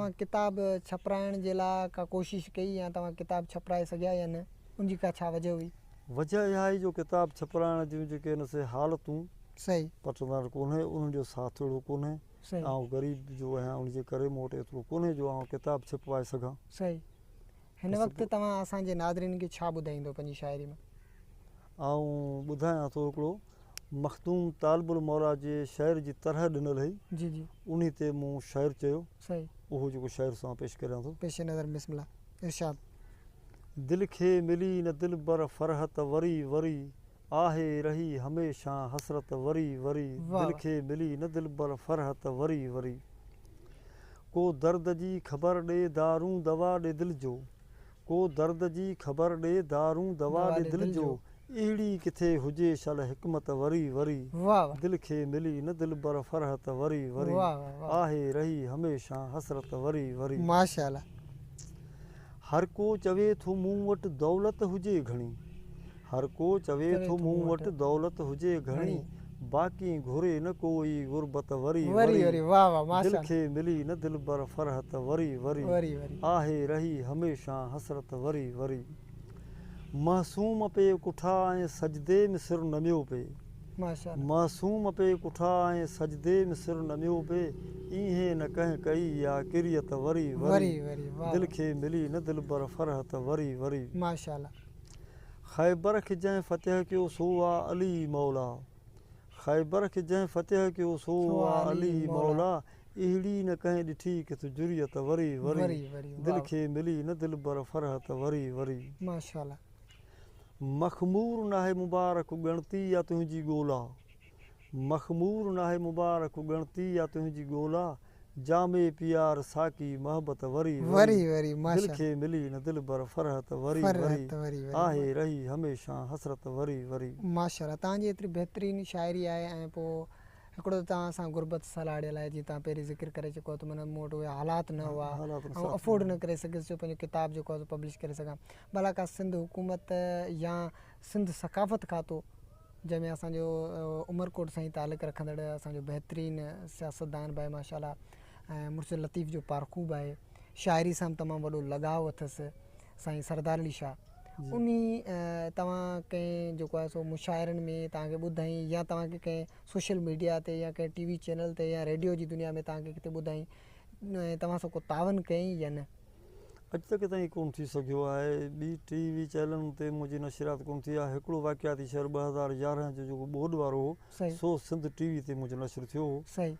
توهان ڪتاب ڇپرائڻ جي لاء ڪا ڪوشش ڪئي يا توهان ڪتاب ڇپرائي سگهيا يا نه ان جي ڪا ڇا وجه هئي؟ وجه اها هئي جو ڪتاب ڇپرائڻ جون جيڪي آهن سي حالتون صحيح. پٽندڙ ڪونهي انهن جو ساٿ اهڙو ڪونهي صحيح. آئون غريب جو آهيان ان جي ڪري مون وٽ ايترو ڪونهي جو آئون ڪتاب ڇپوائي سگهان. صحيح. هن وقت توهان اسان جي ناظرين کي ڇا ٻڌائيندو پنهنجي شاعري ۾؟ آئون ٻڌايان ٿو هڪڙو مخدوم طالب الموليٰ جي شعر جي طرح ڏنل هئي جي جي. انهي تي مون شعر چيو صحيح. اهو جيڪو شعر سو آئون پيش ڪريان ٿو. پيش نظر بسم الله ارشاد. دل کي ملي نه دلبر فرحت وري وري آهي رهي هميشه حسرت وري وري واه دل واه. کي ملي نه دلبر فرحت وري وري ڪو درد جي خبر ڏي دارون دوا ڏي دل جو ڪو درد جي خبر ڏي دارون دوا دوا ڏي ڏي دل دل جو جو. اهڙي ڪٿي هجي شل حڪمت وري وري واه واه. دل کي ملي نه دلبر فرحت وري وري واه واه واه. آهي رهي هميشه حسرت وري وري. ماشاءالله. هر ڪو چوي ٿو مون وٽ دولت هجي گهڻي هر ڪو چوي چوي ٿو ٿو مون مون وٽ وٽ دولت هجي گهڻي گهڻي. باقي گهري نه ڪوئي غربت وري وري وري وري واه واه دل ماشاءالله. کي ملي نه دلبر فرحت وري وري وري وري. آهي رهي هميشه حسرت وري وري معصوم پي ڪٺا ۽ سجدي ۾ سر نميو پي ماشاءالله. معصوم پي ڪٺا ۽ سجدي ۾ سر نميو پي اينهين نه ڪنهن ڪئي آ ڪريت وري وري وري وري واه دل واه. کي ملي نه دلبر فرحت وري وري. ماشاءالله. خيبر کي جنهن فتح ڪيو سو آ علي مولا خيبر کي جنهن فتح ڪيو سو سو آ آ علي علي مولا. مولا اهڙي نه ڪنهن ڏٺي ڪٿ جريت وري وري وري وري دل واه واه. کي ملي نه دلبر فرحت وري وري. ماشاءالله. مخمور ناهي مبارڪ ڳڻتي يا تنهنجي ڳولا مخمور ناهي مبارڪ ڳڻتي يا تنهنجي ڳولا جامي پيار ساقي محبت وري وري وري وري دل ماشاءالله. کي ملي نه دلبر فرحت وري وري فرحت وري وري آهي رهي هميشه حسرت وري وري. ماشاءالله توهان جي ايتري بهترين شاعري آهي ۽ پوء هڪڙو ته توهان سان غربت سلهاڙيل آهي جيئن توهان پهرين ذڪر ڪري چڪو آهيو ته معنيٰ مون وٽ اهي حالات نه هئا حالات آئون ساٿ افورڊ نه نه ڪري سگهيس جو پنهنجو ڪتاب جيڪو آهي سو پبلش ڪري سگهان ڀلا ڪا سنڌ حڪومت يا سنڌ ثقافت کاتو جنهن ۾ اسان جو عمرڪوٽ سان ئي تعلق رکندڙ اسان جو بهترين سياستدان به آهي ماشاء الله ۽ مرشد لطيف جو پارکو به آهي شاعري سان به تمام وڏو لڳاء اٿس سائين سردار علي شاهه انهي توهان ڪنهن جيڪو آهي سو مشاعرن ۾ توهان کي ٻڌائين يا توهان کي ڪنهن سوشل ميڊيا تي يا ڪنهن ٽي وي چينل تي يا ريڊيو جي دنيا ۾ توهان کي ڪٿي ٻڌائين ۽ توهان سان ڪو تعاون ڪيائين يا نه؟ اڄ تڪ تائين ڪونه ٿي سگهيو آهي. ٻي ٽي وي چينلن تي منهنجي نشريات ڪونه ٿي آهي. هڪڙو واقعاتي شعر 2011 جو جيڪو ٻوڏ وارو هو سو سنڌ ٽي وي تي منهنجو نشر ٿيو هو.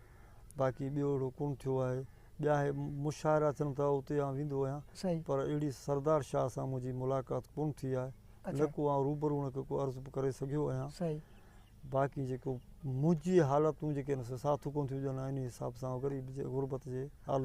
باقي ٻيو اهڙو ڪونه ٿيو آهي. ٻيا هي مشاعرا ٿين ٿا اتي آئون ويندو آهيان پر اهڙي سردار شاهه سان منهنجي ملاقات ڪونه ٿي آهي. نه ڪو آئون روبرو ان کي ڪو عرض به ڪري سگهيو آهيان. باقي جيڪو منهنجي حالتون جيڪي آهن سي ساٿ ڪونه ٿيون ڏين انهي حساب سان غريب جي غربت جي حالت.